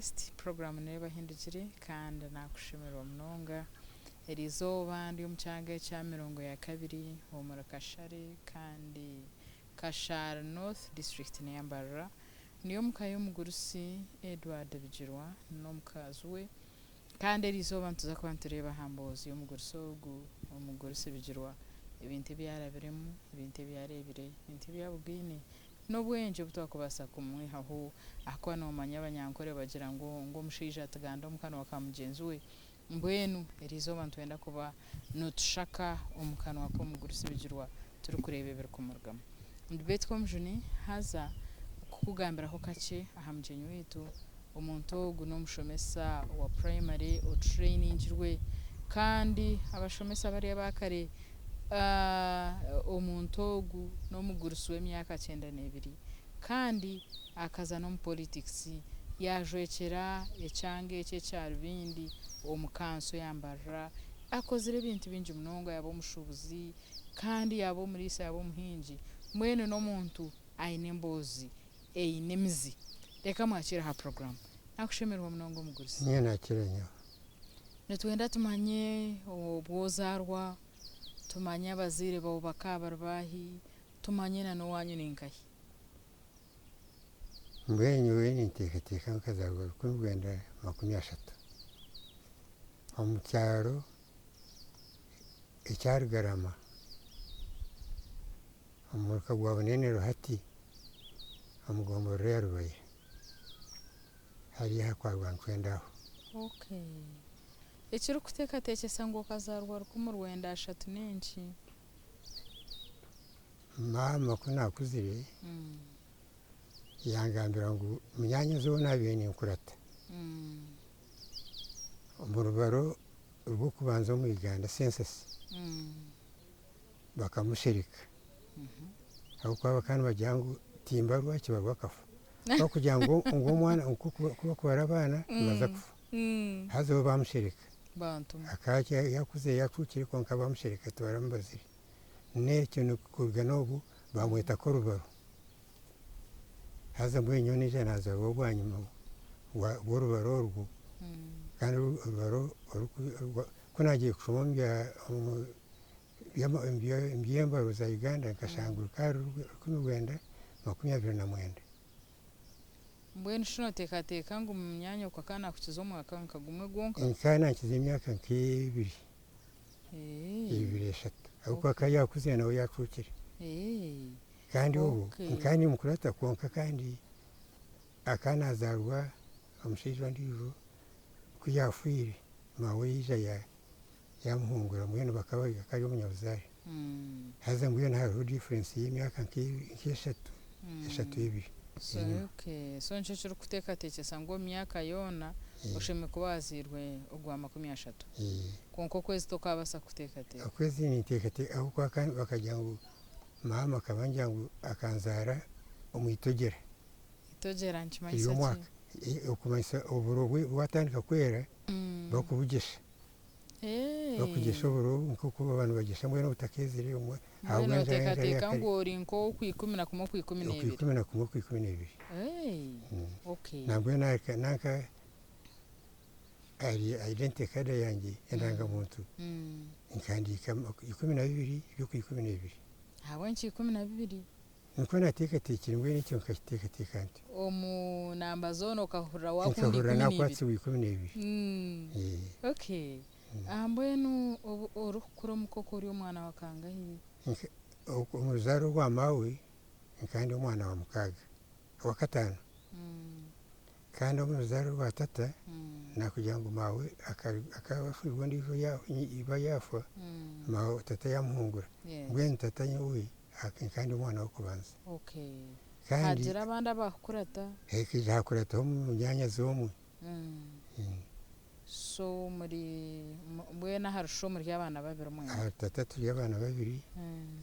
guest. Puroguraamu neeba ehindukire kandi naakushemererwa munonga. Eriizooba ndi omu kyanga ekya Mirongo ya Kabiri omuri Kashare kandi Kashari North disiturikiti neya Mbarara. Ndi omu ka y'omugurusi Edward Bigirwa n'omukazi we. Kandi eriizooba nituza kuba nitureeba aha mboozi y'omugurusi ogu, omugurusi Bigirwa, ebintu ebi arabiremu, ebintu ebi areebire, ebintu ebi abugaine, n'obwengye obu twakubaasa kumwihaho ahakuba noomanya Abanyankore bagira ngu ngu omushaija atiganda omu kanwa ka mugyenzi we. Mbwenu eriizooba nitwenda kuba nitushaka omu kanwa k'omugurusi Bigirwa turikureeba ebirikumurugamu. Ndi Betty Komujuni haza kukugambiraho kakye aha mugyenyi waitu. Omuntu ogu n'omushomesa wa purayimare otureyiningyirwe kandi abashomesa bari aba kare. Omuntu ogu n'omugurusi w'emyaka 92 kandi akaza n'omu politikisi yaajwekyera ekyanga eki ekya Rubindi omu kanso ya Mbarara. Akozire ebintu bingi munonga yaaba omushuubuzi kandi yaaba omuriisa yaaba omuhingi. Mbwenu n'omuntu aine emboozi eine emizi. Reka mwakiire aha puroguraamu. Nakushemererwa munonga omugurusi. Nyowe nakira nyowe. Nitwenda tumanye obu ozaarwa, tumanye abazaire baawe bakaba bari baahi, tumanye na n'owaanyu ni nkahi. Mbwenu nyowe ninteekateeka nkazaarwa 1930 omu kyaro ekya Rugarama omu muruka gwa Bunene Ruhati omu gomborora ya Rubaya hariya aha kwa Rwankwenda aho. Okay. Ekirikuteekateekyesa ngu okazaarwa 1930 n'enki? Maama ku naakuzire yangambira ngu munyaanyazi ou naabaire ninkurata omu rubaro rw'okubanza omu Uganda, census, bakamushereka ahabw'okuba bakaba nibagira ngu timbarwa kibarwa akafa. Ahabw'okugira ngu ngu omwana ku barikubara abaana nibaza kufa. Haza bo baamushereka. Akaba yaakuzire yaacuukire kwonka baamushereka tibaramubazire. N'ekyo kuruga n'obu baamweta Korubaro. Haza mbwenu nyowe naija naazaarwa bwanyima bw'orubaro orwo kandi orubaro ku naagiire kushoma omu by'embaro za Uganda nkashanga rukaba ruri 1929. Mbwenu shi nooteekateeka ngu munyaanyoko akaba naakukiza omwaka nka gumwe gwonka? Akaba nankiza emyaka nk'ebiri, ebiri eshatu ahabw'okuba akaba yaakuzire nawe yaacuukire. Kandi obwo nkaba nimukurata kwonka kandi akaba naazaarwa omushaija ondiijo ku yaafiire maawe yaija yaamuhungura mbwenu bakaba bari akaba ari omunyabuzaare. Haza mbwenu hariho difference y'emyaka nk'eshatu, eshatu ebiri enyima. Okay, so nikyo kirikuteekateekyesa ngu omu myaka yoona oshemereire kuba waazairwe ogwa 30. Kwonka okwezi tokaabaasa kuteekateeka. Okwezi ninteekateeka ahabw'okuba bakagira ngu maama akaba angira ngu akanzaara omu itogyera. Itogyera nikimanyisa ki? Okumanyisa oburo bwatandika kwera bakubugyesha. Bakugyesha oburo nk'oku abantu bagyesha mbwenu obutakeezire. Mbwenu nooteekateeka ngu ori nk'ow'okwikumi na kumwe okwikumi n'ebiri? Okwikumi na kumwe okwikumi n'ebiri. Nambwenu nanka identity card yangye, endangamuntu, nkahandiika 12 by'okwikumi n'ebiri. Ahabw'enki 12? Nikwo naateekateekire mbwenu ekyo nkakiteekateeka ntyo. Omu namba zoona okahurira waakunda Nkahurira 12? Naakwatsibwa 12. Okay. Mbwenu obu orikukura omuka okwo ori omwana wa kangahi? Omu ruzaaro rwa maawe nkaba ndi omwana wa mukaaga, owa kataano. Kandi omu ruzaaro rwa tata naakugira ngu maawe akaba afiirwe ondiijo iba yaafa, tata yaamuhungura. Mbwenu tata nyowe nkaba ndi omwana w'okubanza. Kandi Hagira abandi abakukurata? Hakaija hakurataho munyaanyazi omwe. So muri mbwenu ahari sho muri abaana babiri mwembi? Ahari tata turi abaana babiri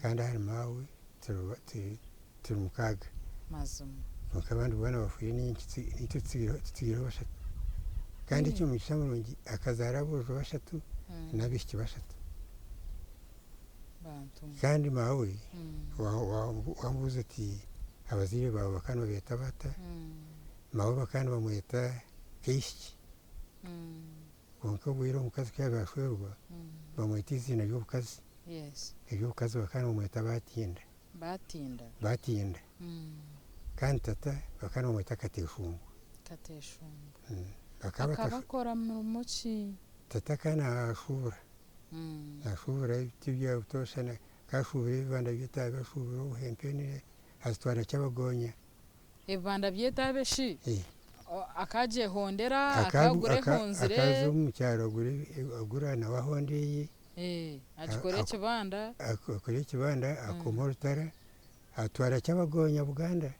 kandi ahari maawe turi mukaaga. Mazima. Kwonka abandi boona bafiire naitwe tutsigireho bashatu. Kandi eky'omugisha murungi akazaara aboojo bashatu n'abaishiki bashatu. Bantu mwe. Kandi maawe wambuuza oti abazaire baawe bakaba nibabeeta bata, maawe bakaba nibamweta. Keishiki. Kwonka obwire omukazi ku yaabaire ashwerwa, bamweta eiziina ry'obukazi. Ery'obukazi bakaba nibamweta Baatinda. Baatinda. Baatinda. Kandi tata bakaba nibamweta Kateeshumbu. Kateeshumbu. Akaba akora mirimo ki? Tata akaba naashuubura. Naashuubura ebiti bya butoosha, akaba ashuubura ebibanda by'etaabe, ashuubura obuhempe, azitwara Kyabagonya. Ebibanda by'etaabe shi? Akagyehondera, akagura ehunzire. Akaza omu kyaro agura nawe ahonda eye. Agikora ekibanda. Akora ekibanda, akoma orutara, atwara Kyabagonya Buganda.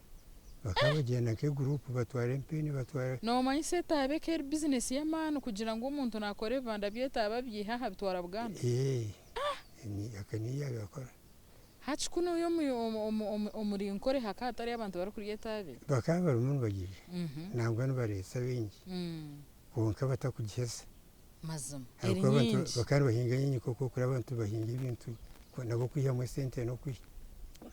Bakaba bagyenda nk'eguruupu batwara empini batwara. Noomanyisa etaabe eka eri bizinesi y'amaani kugira ngu omuntu naakora ebibanda by'etaabe abyihe aha abitwara Buganda? Aka niyo yaabaire akora. Hati kunu omuri Nkore hakaba hatariyo abantu barikurya etaabe? Bakaba barimu nibagirya nangwa nibareetsa baingi kwonka batakugiheza. Mazima eri nyingi. Bakaba nibahinga nyingi nk'oku orikureeba abantu nibahinga ebintu nabo kwihamu esente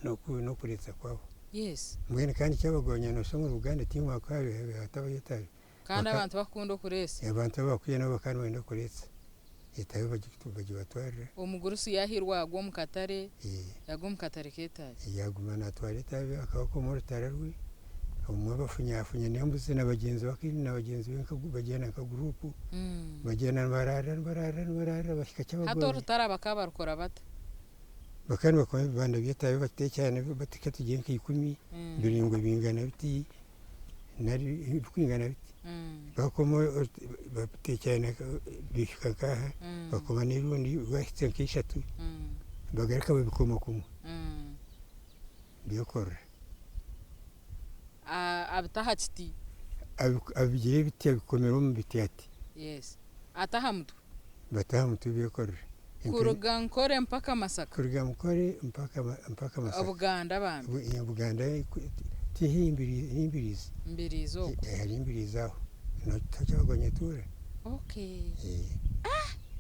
n'okureetsa kwabo. Yes. Mbwenu kandi ekyabagonya nooshusha omuri Buganda tihaine hakaba hatabayo etaabe. Kandi abantu bakukunda okureetsa. Abantu abu bakuya nabo bakaba nibenda kureetsa etaabe bagibatwarira. Omugurusi yaahirwa agwa omu katare, yaagwa omu katare k'etaabe. Yaaguma naatwara etaabe akaba akoma orutara rwe, obumwe bafunyafunya n'embuzi na bagyenzi be na bagyenzi be bagyenda nka guruupu, bagyenda nibaraarira nibaraarira nibaraarira bahika Hati Kyabagonza. orutara bakaba barukora bata? Bakaba nibakoma ebibanda by'etaabe babiteekyana reka tugire nka ikumi, biraingwa bingana biti nari birikwingana biti. Bakoma babiteekyana bihika nk'aha, bakoma n'erundi rwahitsya nk'eishatu, bagaruka babikoma kumwe byekorera. Abita aha kiti? Abigira ebiti abikomera omu biti ati. Yes. Ata aha mutwe? Bata aha mutwe byekorera. Kuruga Nkore mpaka Masaka? Kuruga Nkore mpaka Masaka. Buganda bambi? Buganda tihaihi ni Mbirizi. Mbirizi okwo. Ahari Mbirizi aho. Niho Kyabagonya atuura. Okay.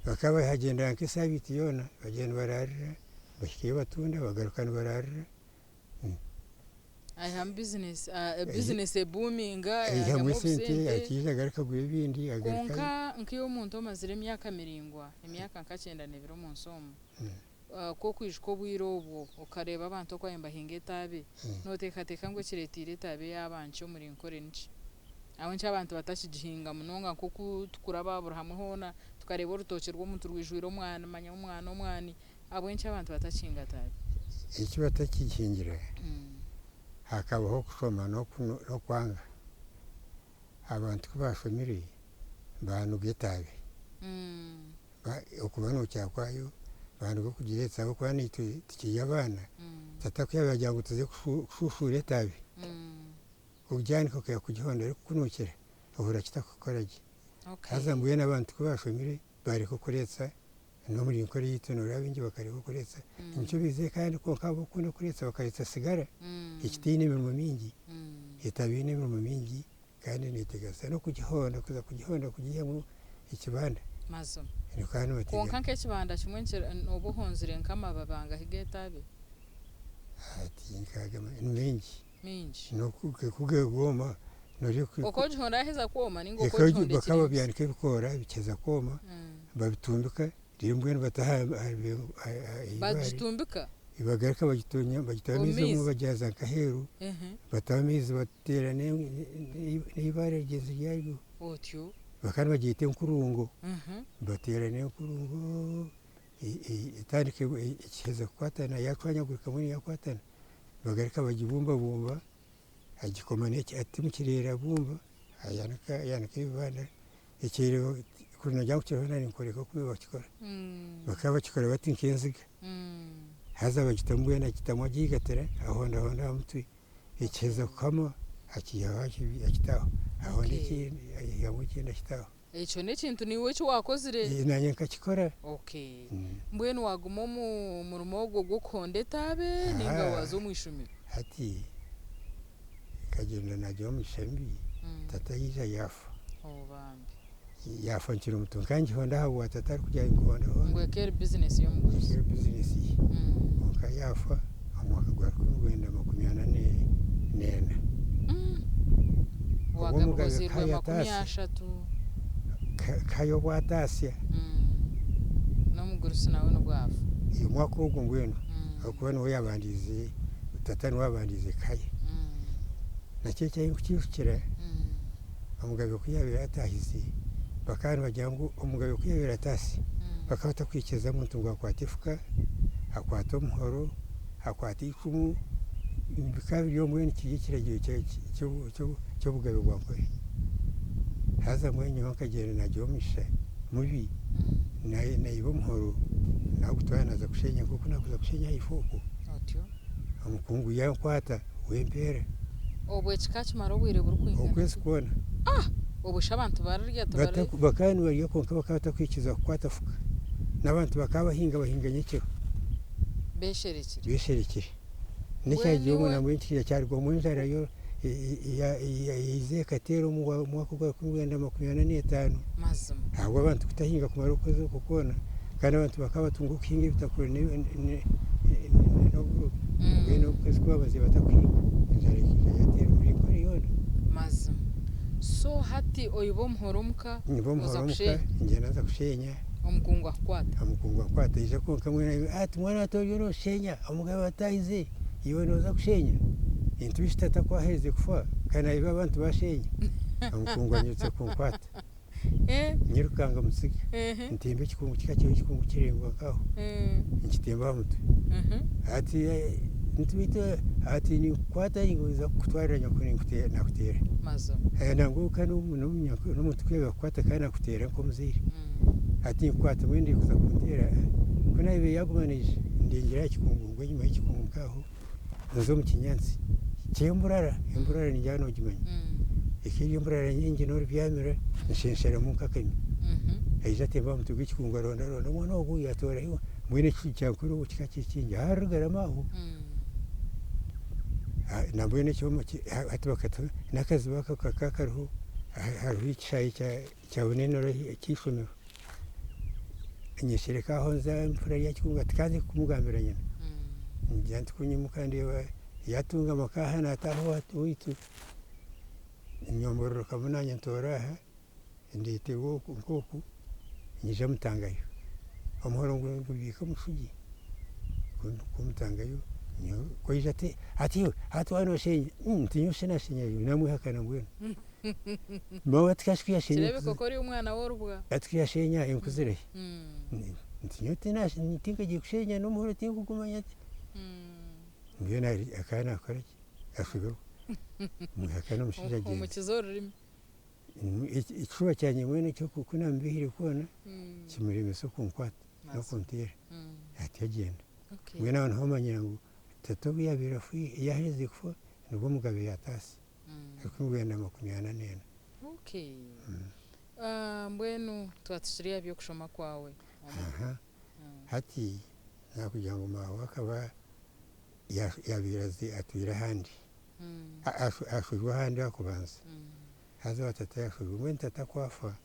Bakaba bahagyendera nk'esaabiiti yoona bagyenda nibaraarira bahikayo batunda bagaruka nibaraarira. Aihamu bizinesi, bizinesi ebuuminga, Aihamu aihamu esente obusente. akiija agaruka agura ebindi agarukayo. Kwonka nk'iwe omuntu omazire emyaka miraingwa, emyaka nka kyenda n'ebiri omu nsi omu, ku okwijuka obwire obwo okareeba abantu oku baabaire nibahinga etaabe, nooteekateeka ngu ekireeteire etaabe yaaba nkye omuri Nkore niki? Ahabw'enki abantu batakigihinga munonga nk'oku tukuraba buri hamwe hoona tukareeba orutookye rw'omuntu rwijwire omwani manya omwani omwani. Ahabw'enki abantu batakihinga taabe? Eki batakihingira, hakabaho okushoma n'okwanga. Abantu ku baashomire baanuga etaabe. Okuba nookya kwayo, baanuga okugireetsa ahabw'okuba naitwe tukiri abaana, tata ku yaabaire agira ngu tuze kushuushuura etaabe, ogyanika okaiha kugihonda erikukunuukira, ohurira kitakukora gye. Haza mbwenu abantu ku baashomire baareka okureetsa N'omuri Nkore yaitu nooreeba baingi bakareka okureetsa. Nikyo baizire kandi kwonka ahabw'okukunda okureetsa bakareetsa sigara ekitaine emirimo mingi, etabaine emirimo mingi kandi neeteganisa n'okugihonda kuza kugihonda kugiihamu ekibanda. Mazima. Kandi Kwonka nibateganisa. nk'ekibanda kimwe nooba ohonzire nk'amababi angahi g'etaabe? Tinkagamanya, ni maingi. Maingi. Ku gegooma Oku ogihonda yaheza kwoma ninga oku ogihonda Bakaba ekiri babyanika ebikoora bikiheza kwoma babitumbika reero mbwenu bata aha ibaare. Bagitumbika? Bagaruka bagitonya bagitaho Omu amaizi obumwe maizi? bagyaza nk'aheeru bataho amaizi bateera n'eibaare rigyenzi ryaryo. Otyo. Bakaba nibagyeta enkurungo bateera n'enkurungo etandika ekiheza kukwatana yacwanyagurika mbwenu yakwatana bagaruka bagibumbabumba agikoma ati omu kireere abumba ayanika ayanika ebibanda ekireere kuri noogira ngu kiriho naanye nkworeka oku nibakikora. Bakaba bakikora bati nk'enziga haza bagitamu mbwenu agitamu agiigatira ahondahonda aha mutwe ekiheza kukama akiihaho akita aho ahonda ekindi aihamu ekindi akita aho. Ekyo n'ekintu naiwe eki waakozire? Naanye nkakikora. Okay. Mbwenu waaguma omu murimo ogwo gw'okuhonda etaabe nainga waaza omu ishomero? Hati nkagyenda naagira omugisha mubi, tata yaija yaafa. Oh bambi. Yaafa nkiri muto. Nkaba ngihonda ahabwa tata arikugira ngu ngihondehonde. Ngu eka eri bizinesi y'omugurusi. Eka eri bizinesi ye. Kwonka yaafa omu mwaka gwa rukumi rwenda makumi ana n'ena. Omugabe Omugabe ozairwe kayataasya 30. Kayo obwatasya. N'omugurusi nawe nibwo afa. Omwaka ogwo mbwenu, ahakuba niwe yabandiize, tata niwe yabandiize kaya. Nakyo ekyarikukijukira, omugabe ku yaabaire ataahize, bakaba nibagira ngu omugabe ku yaabaire ataasya, bakaba batakwikiriza muntu ngu akwate efuka, akwate omuhoro, akwate eicumu, bikaba biri mbwenu kiri ekiragiro ky'obugabe bwa Nkore. Haza mbwenu nyowe nkagyenda naagira omugisha mubi, naiba omuhoro naagutwara naaza kushenya nk'oku naakuza kushenya ahaifo okwo. Otyo. Omukungu yankwata wempeera. Obwo eki kakimara obwire burikwingana Okwezi ki? kwona. Obwo shi abantu bararya tibari? Bakaba nibarya kwonka bakaba batakwikiriza kukwata fuka. N'abantu bakaba bahinga bahinga nyekiro. Besherekire. Besherekire. Mbwenu N'ekyagiire iwe omu nambwenu kiriya kyarugwamu enjara yo yaija ekateera omu mwaka ogwa 1945. Mazima. Ahabw'abantu kutahinga kumara okwezi okwo kwona, kandi abantu bakaba batunga okuhinga ebitakuri n'oburo. Mbwenu okwezi ku bamazire batakuhinga, enjara ekaija yateera omuri Nkore yoona. Mazima. So hati oiba omuhoro omuka Nyiba oza omuhoro omuka, kushenya. ngyenda nza kushenya. Omukungu akukwata. Omukungu akwata aija kwonka mbwenu ati mwana ati oriyo nooshenya, omugabe ataahize, iwe nooza kushenya? Nti tata ku aherize kufa, kandi naareeba abantu bashenya. Omukungu anyirutse kunkwata. Nyirukanga mutsiga, ntemba ekikungu kikaba kiriho ekikungu kiraingwa nkaho, nkitemba aha mutwe. Ati nti beitu ati ninkukwata ninza kukutwarira nyoko nakuteera. Mazima. Nangwa kandi n'omuntu ku yaabaire akukwata akaba nakuteera nk'omuzaire. Ati ninkukwata mbwenu ndikuza kunteera, ku naabaire yaaguma naija, ndengyera aha kikungu ngwa enyima y'ekikungu nkaho, nza omu kinyaatsi ky'emburara, emburara ningira noogimanya. Eka eri emburara nyingi n'orubyamire, nshensheramu nk'akanywa. Aija atemba aha mutwe gw'ekikungu arondaronda omwana ogu yaatoorayo, mbwenu ekicu kya Nkore obwo kikaba kiri kingi, harugarama aho. Nambwenu ekyoma hati bakatuha n'akaziba ako kakaba kariho, hariho ekishaayi kya Bunenero eky'eishomero. Nyeshereka aho nza mpurira ryakikungu ati kanze kumugambira nyina. Ngira nti kunyimuka ndeeba yaatungama nk'aha naataaha owaitu, nyombororokamu naanye ntoora aha, ndeeterwa oku nk'oku, nyija mutangayo. Omuhoro ngubiika omu kishugi, kumutangayo ku aija ati ati iwe hati waaba nooshenya? Nti nyowe shi naashenya naamwehakana mbwenu. Maawe ati kashi ku yaashenya Kireebeka oku ori omwana w'orubwa. Ati ku yaashenya enkuzire hi? Nti nyowe tinkagiire kushenya n'omuhoro tinkugumanya. Mbwenu akaba naakora ki? Ashoberwa. Mwehakana omushaija agyenda. Omukiza orurimi. Ekishuba kyangye mbwenu ku naamubihire kwona, kimuremesa okunkwata n'okunteera. Ati agyenda. Mbwenu aho niho manyira ngu tata obu yaabaire afiire, yaaherize kufa, nibwo omugabe yaataasya. 1944. Okay. Mbwenu twaba tukiri aha by'okushoma kwawe. Hati nakugira ngu maawe akaba yaabaire atwire ahandi, ashweirwe ahandi aha kubanza, haza owa tata yaashwerwa, mbwenu tata ku afa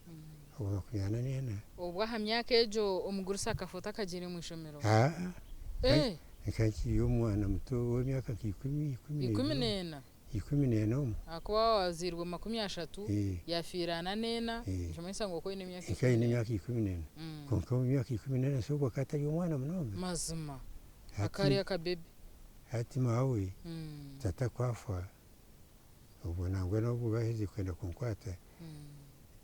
obwo 44. Obwo aha myaka egyo omugurusi akafa otakagiire omu ishomero? Aa, nkaba nkiri omwana muto w'emyaka nka 10, 14. 14 omwo. Ahakuba wazairwe 30, yafiire 44, nikimanyisa ngu okaba oine emyaka Nkaba nyine 14. emyaka 14. Kwonka omu myaka 14 shi obwo akaba atari omwana munonga. Mazima. Akaba ari akabebi. Hati maawe, tata ku afa, obwo nangwa n'obwo baaherize kwenda kunkwata,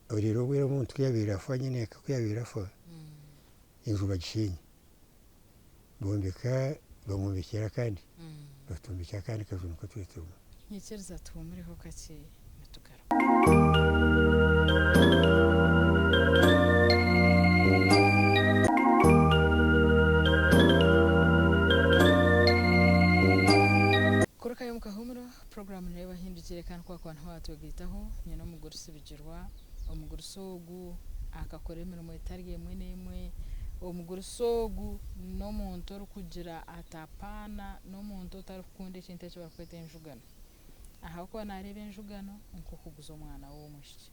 reero obwire omuntu ku yaabaire afa nyineeka ku yaabaire afa, enju bagishenya. Bombeka, bamwombekyera akandi, batwombekyera akandi kaju niko twaba turimu. Nyikiriza tuhuumureho kakye nitugaruka. Kurukayo omu kahuumuro, puroguraamu neyo ebahindukire kandi ku wakuba niho waatwegaitaho, nyine omugurusi Bigirwa. Omugurusi ogu akakora emirimo etari emwe n'emwe. Omugurusi ogu n'omuntu orikugira ati apaana, n'omuntu otarikukunda ekintu eki barikweta enjugano. Ahabw'okuba naareeba enjugano nk'okuguza omwana we w'omwishiki.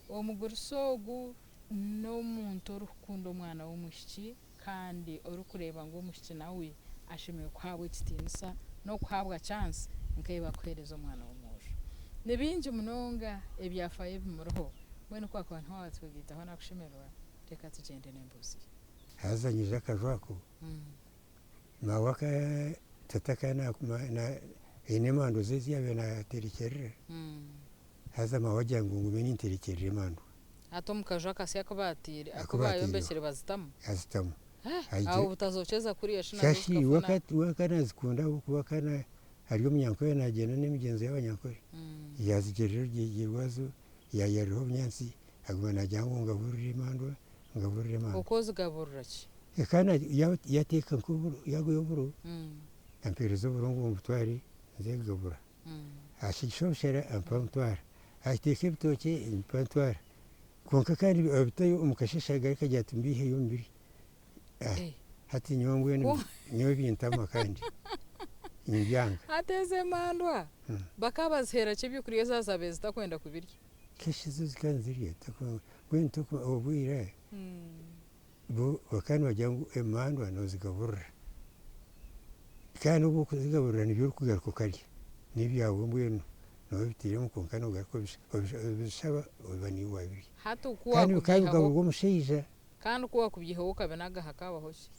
Omugurusi ogu n'omuntu orikukunda omwana w'omwishiki kandi orikureeba ngu omwishiki nawe ashemereire kuhaabwa ekitiinisa n'okuhaabwa chance nk'ei barikuheereza omwana w'omwojo. Ni bingi munonga ebyafaayo ebimuriho. Mbwenu ku waakuba niho waatwegaitaho naakushemererwa, reka tugyende n'emboozi ye. Haza nyija akaju ako, maawe aka tata akaba aine emandwa ze ezi yaabaire naaterekyerera, haza maawe agira ngu ngume ninterekyerera emandwa. Hati omu kaju akasya aku baataire, aku baayombekire bazitamu? Azitamu. Aho butazokyeza kuriya shi nazo Kashi we zikafuna? we akaba naazikunda ahabw'okuba akaba ari omunyankore naagyenda n'emigyenzo y'abanyankore. Yaazigirira orugyegye rwazo, yaayariraho obunyaatsi, aguma naagira ngu ngaburire emandwa, ngaburire emandwa. Okwo ozigaburira ki? Akaba yaateeka nk'oburo, yaagoya oburo, ampeereza oburo ngu mbutware nze kugabura. Ashigisha obushera ampa ntwara, ateeka ebitookye mpa ntwara. Kwonka kandi abitayo omu kasheeshe agaruka agira ati mbiiheyo mbirye. Hati nyowe mbwenu nyowe bintama kandi nimbyanga. Hati ezo emandwa bakaba baziheera ki ebyokurya ezi zaabaire zitakwenda kubirya? Keshi zo zikaba nizirya mbwenu obwire bo bakaba nibagira ngu emandwa noozigaburira kandi obu orikuzigaburira nibyo orikugaruka okarya n'ebyawe mbwenu nooba obiteiremu kwonka noogaruka obishaba oba niiwe waabirya. Hati ku Kandi bikaba waakubyihaho bigaburirwa omushaija. Kandi ku waakubyihaho okabinaga hakaabaho ki?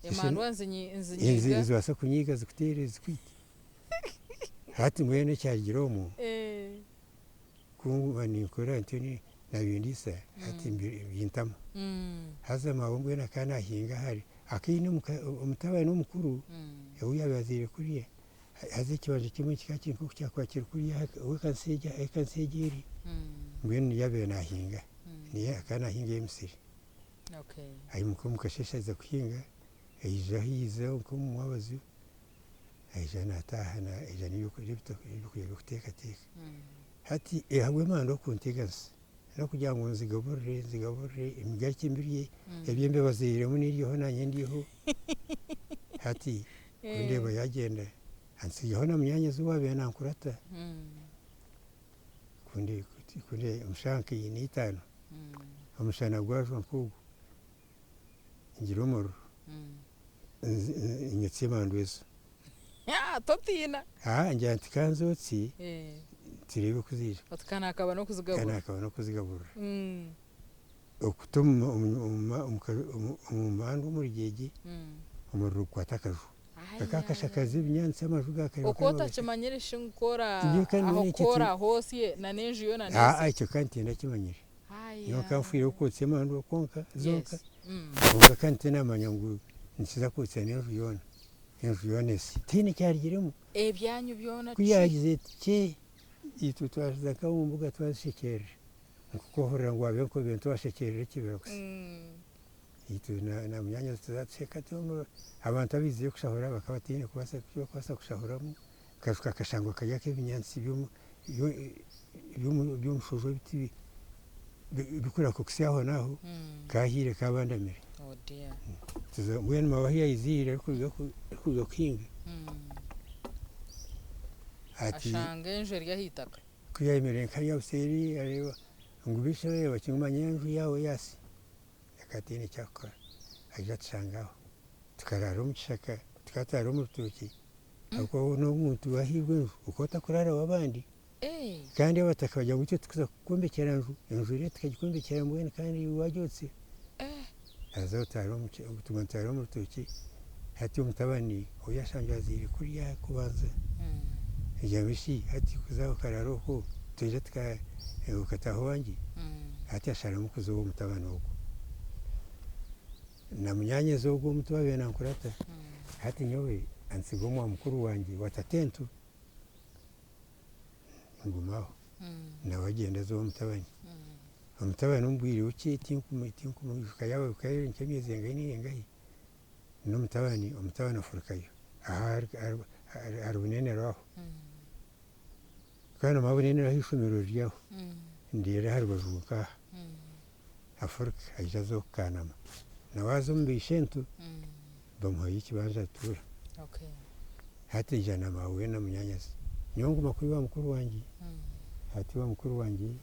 Emandwa nizinyiiga? Nizibaasa kunyiiga zikuteere zikwite. Hati mbwenu ekyarugire omwo, ku nkuba ninkora ntyo naabindiisa hati bintama. Haza maawe mbwenu akaba naahinga hare, akaba aine omutabani omukuru ou yaabaire azaire kuriya, haza ekibanja kimwe kikaba kiri nk'oku kyakuba kiri kuriya ahu ekanisa egyo eri, mbwenu niyo yaabaire naahinga. Niyo akaba naahingayo emisiri. Aimuka omu kasheeshe aza kuhinga, aija ahu yaizire nk'omu mwabazyo, aija naataaha aija n'ebyokurya by'okuteekateeka. Hati ahabw'emandwa kunteganisa n'okugira ngu nzigaburire nzigaburire emigarukye mbirye, eby'embeba ziiremu niryeho naanye ndyeho, hati ku ndeeba yaagyenda antsigireho na munyaanyazi owaabaire nankurata. Ku ndeeba shaaha nka ina itaano, omushana gwajwa nk'ogwo, ngira omuriro, nyotsya emandwa ezo. Totiina? Ngira nti ka nzotsye tureebe oku ziija. Oti ka naakaba n'okuzigaburira. Ka naakaba n'okuzigaburira. Okuta omu mandwa omu rugyegye, omuriro gukwata akaju. Kakaba kashakaza ebinyaatsi amaju gaakareba Okwo otakimanyire shi ngu ku ora aho ku oraahoosye na n'enju yoona neesya? Aa ekyo ka ntindakimanyire. Nyowe nka nfiireho kwotsya emandwa kwonka zonka. Kwonka ka ntindamanya ngu nikiza kwotsya n'enju yoona. Enju yoona esye. Tihaine ekyarugiremu. Ebyanyu byona Ku yaagize eti kye, itwe twaza nk'ab'omu mbuga twazishekyerera. Nk'oku ohurira ngu waabe nkobe nti waashekyerera ekibira kusya. Itwe na munyaanyazi tuzatusheka ti abantu abaizire kushahura bakaba bataine kubaasa kushahuramu, akaju kakashangwa kari ak'ebinyaatsi by'omushojo ebiti bikurakutsya aho n'aho, kaahiire kaabandamire. Mbwenu maawe ahu yaiziire arikuruga kuhinga, ati. Ashanga enju eri aha itaka. Ku yaayemereire nka hariya buseeri areeba ngu beishe reeba manya enju yaawe yaasya. Akaba ataine eki arikukora, aija atushanga aho. Tukaraara omu kishaka, tukaba turaara omu rutookye ahabw'okuba waaba n'omuntu waahairwe enju okaba otarikuraara ow'abandi. Kandi abataka bagira ngu itwe tikuza kukwombekyera nju, enju eriyo tukagikwombekyera mbwenu kandi iwe waagyotsya. Haza tuguma nituraara omu rutookye, hati omutabani ou yaashangire azaire kuriya kubanza, agira ngu shi hati kuza okaraara okwo, twija okataaha owangye? Hati asharamu kuza ow'omutabani ogwo. Na munyaanyazi ogwo omuto owaabaire nankurata, hati nyowe antsiga omwa mukuru wangye wa tatento, nguma aho. Nawe agyenda aza ow'omutabani. Omutabani omu bwire bukye tinkumwijuka yaaba ekaba eri nk'emyezi engahi nainga engahi, n'omutabani, omutabani afurukayo. Aho ahari Bunenero aho. Kandi noomanya Bunenero ahu eishomero riri aho, ndeero aha rubaju nk'aha. Afuruka aija aza Kanama. Nawe aza omu baishento, bamuhayo ekibanja atuura. Hati aija na maawe na munyaanyazi. Nyowe nguma kuri wa mukuru wangye. Hati wa mukuru wangye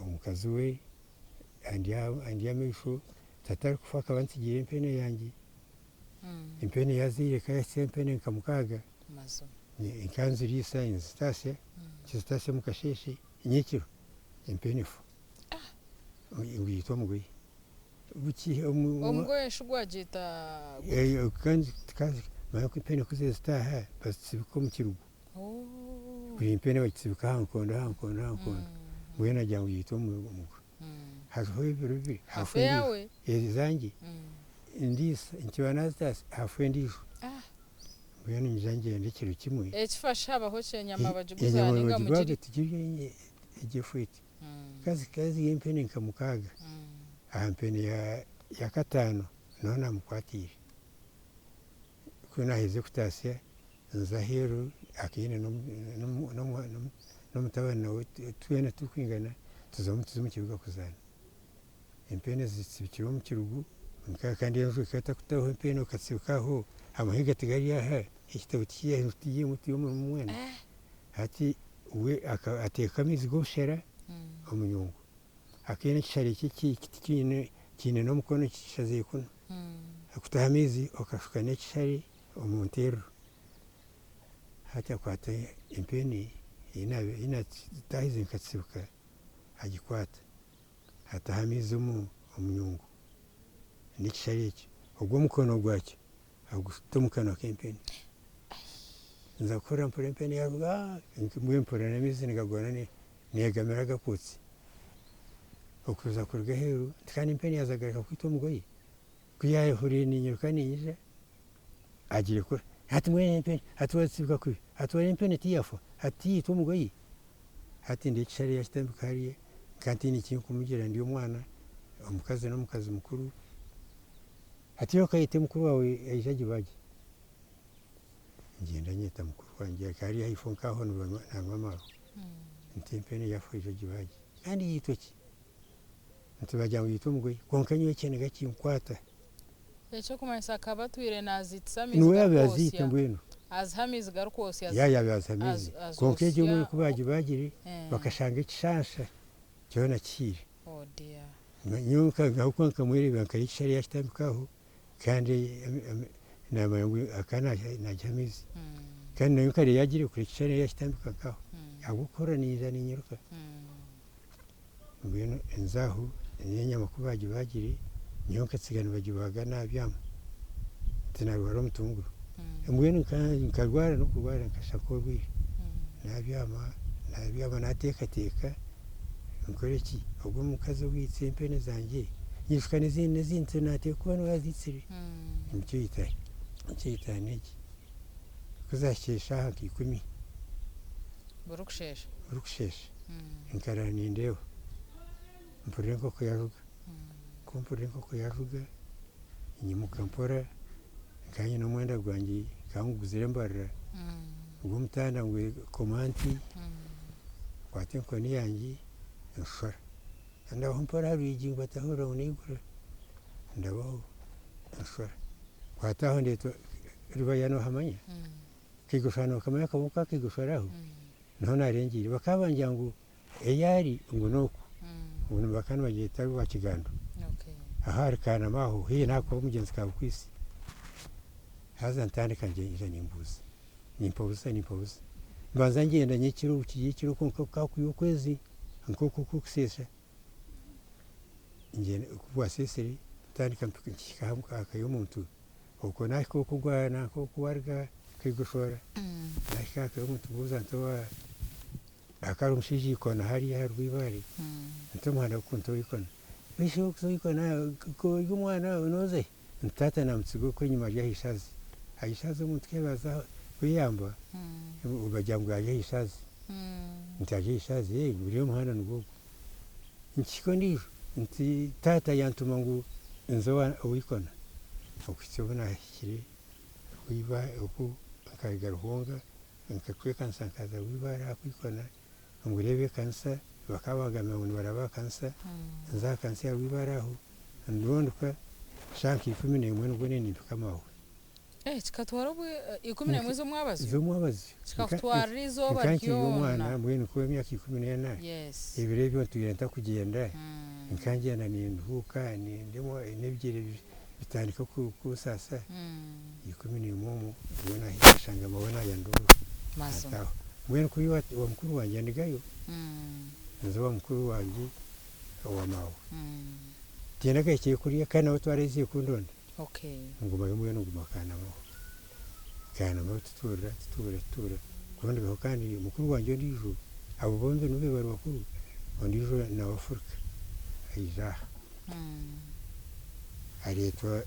omukazi we andi amaisho, tata arikufa akaba antsigiire empene yangye. Empene yaazaire ekaba yahitsire empene nka mukaaga. Nkanziriisa nzitaasya, nkizitaasya omu kasheeshe nyekiro empene efa. Ngu yaitwa omugoye. Omugoye shi gwagiita guta? Manya ku empene ku zirikutaaha bazitsibika omu kirugu. Buri mpene bagitsibika aha nkondo aha nkondo aha nkondo. Mbwenu agira ngu yaitwa omugoye. Hariho ebiro bibiri hafa endiijo. Ezangye ndiisa nkiba naazitaasya hafa endiijo. Mbwenu nyija ngyenda ekiro kimwe. Ekifa shi habaho ki enyama bagiguza ninga mugirya? Tugirya egyo efu eti. Zikaba ziri empene nka mukaaga. Aha mpene ya kataano niho naamukwatiire. Ku naaherize kutaasya nza aheeru akaine n'omutabani nawe twena turikwingana tuza omu kibuga kuzaana. Empene zitsibikirwe omu kirugu kandi enju ekaba etarikutaho empene okatsibika aho, amahega tigari aha, ekitabo tikiri aha, enju tiri emwe turi omurimo mwena. Hati we ateeka amaizi g'obushera omu nyungu. Akaine ekishare kye kiine n'omukono kishazire kunu. Akutaho amaizi okashuka n'ekishare omu nteruro. Hati akwata empene ei naataahize nkatsibuka agikwata ataho amaizi omu nyungu n'ekishare ekyo. Ogwo omukono gwakyo aguta omu kanwa k'empene. Nza kuhurira mpurira empene yaaruga mbwenu mpurira n'amaizi nigagwana neegamira agakuutse. Okuza kuruga aheeru nti kandi empene yaaza kugaruka kwita omugoye? Ku yaahuriire niinyiruka niinyija, agiire kura. Hati mbwenu empene, hati waazitsibuka kubi, hati wareeba empene tiyaafa, hati tiyaitwa omugoye? Hati ndeeba ekishare yaakitambika hariya, nka ntaine eki nkumugira ndi omwana, omukazi n'omukazi mukuru. Hati iwe okayeta mukuru waawe aije agibaagye. Ngyenda nyeta mukuru wangye akaba ari ahaifo nk'aho nanywa amaarwa. Nti empene yaafa oije ogibaagye. Kandi yaitwa ki? Nti baagira ngu yaitwa omugoye. Kwonka nyowe ekiniga kinkwata. Eky'okumanyisa akaba atwire naaziitisa amaizi Niwe yaabaire aziita garikwosya. mbwenu. Aziha amaizi garikwosya Ya yaabaire aziha amaizi. Kwonka egyo azoosya. emwe ku baagibaagire bakashanga ekishansha kyona kihiire. Oh dear. Nyowe ahabw'okuba nkamwereebera nkareeba ekishare yaakitambika aho kandi naamanya ngu akaba naagiha amaizi. Kandi nayo nkareeba yaagirekura ekishare yaakitambika nkaho ahabw'okuhurira niinyija niinyiruka. Mbwenu nza aho n'enyama ku baagibaagire nyowe nkatsiga nibagibaaga naabyama tinarwara omutunguru. Mbwenu nkarwara n'okurwara nkashusha nk'orwaire naabyama naabyama naateekateeka Nkore ki? Ogwo omukazi owaitsire empene zangye, nyijuka n'ezindi n'ezindi nti naateekwa kuba niwe yaziitsire. Nikyo yita nikyo yita n'egi. Ku zaahikire eshaaha nka ikumi. Burikusheesha? Burikusheesha. Nkaraara nindeeba. Mpurira enkoko yaaruga. Ku mpurira enkoko yaaruga, nyimuka mpora, nkaba nyine omwenda gwangye nkaba nguguzire embarara, ogw'omutanda ngu koma nti. Nkwata enkoni yangye nshora. Ndabaho mpora aha rwigi ngu batahurira ngu naigura, ndabaho nshora. Nkwata aho ndeetwa Rubaya nohamanya? Kaigoshora nokamanya akaboko ka Kaigoshora aho? Niho naarengyeire. Bakaba bangira ngu ei ari ngu n'oku, ngu bakaba nibagyeta Rwakigando. Ahu ahari Kanama aho haihi n'aha omugyenzi Kabukwisi. Haza ntandika ngyenda nimbuuza. Nimpa busa nimpa busa. Mbanza ngyenda nyekiro bukiri ekiro kwonka ku hakwiha okwezi nk'oku okw'okuseesa, ngyenda ku bwaseesire ntandika mpika aha ka y'omuntu. Okwo naahika okwo gwa nanka okwo waruga Kaigoshora, naahika aha ka y'omuntu mbuuza nti owa hakaba hariho omushaija eikona hariya aha Rwibaare, nti omuhanda gukunta ow'eikona. Beitu okuza ow'eikona ori omwana nooza hi? Nti taata naamutsiga okwo enyima ari aha ishazi. Aha ishazi omuntu ku yaabaire aza kweyamba, bagira ngu ari aha ishazi. Nti ari aha ishazi, ee guriya omuhanda nigwo ogwo. Nkihika ondiijo, nti taata yantuma ngu nze ow'eikona. Okuhitsya obu naahikire oku nkaruga Ruhonga, nkacwa ekanisa nkaza Rwibaare aha kwikona. Ngu reeba ekanisa, bakaba bangambira ngu nibaraba aha kanisa, nza aha kanisa ya Rwibaare aho, ndondoka, shaaha nka 11 nibwo nari nimpika Mahwe. Eh, kikatwara obwi 11 z'omwabazyo? Z'omwabazyo. Kikakutwarira eizooba Nka nkiri omwana, ryona. mbwenu nk'ow'emyaka 14, Yes. ebiro ebyo ntwire ntakugyenda, nka ngyenda ninduhuuka, nindemwa, n'ebigyere bitandika kunsaasa, 11 omwo nibwo nahika nashanga Mahwe naayandurura. Mazima. Ataaho. Mbwenu kuri wa wa mukuru wangye ndigayo, Mm. nze owa mukuru wangye owa maawe. Mm. Tihaine akahikire kuriya kandi nawe twaraizire kundonda. Okay. Ngumayo mbwenu nguma Kanama. Kanama tutuura tutuura tutuura kundigaho kandi mukuru wangye ondiijo abo bombi nibo bari bakuru, ondiijo nawe afuruka aija aha. Mm. Areetwa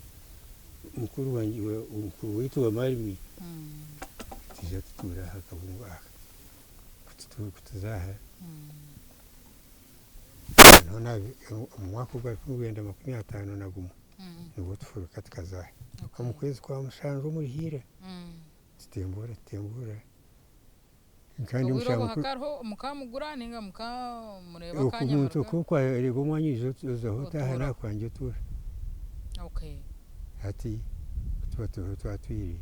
mukuru wangye mukuru waitu wa maarimi Mm. twija tutuura aha kabungo aka. Ku tuza aha Mm. noneho omu mwaka ogwa rukumi rwenda 51 Mm. nibwo tufuruka tukaza aha. Okay. Omu kwezi kwa mushanju omuri hiira Mm. tutembuura tutembuura kandi Obwire omushana obwo mukuru hakariho mukamugura ninga mukamureba oku akanya omuntu muruga? oku kwareeba omwanya oija ozaho otaaha Otuura. nakwangye otuura. Okay. Hati kutuba turiho twatwire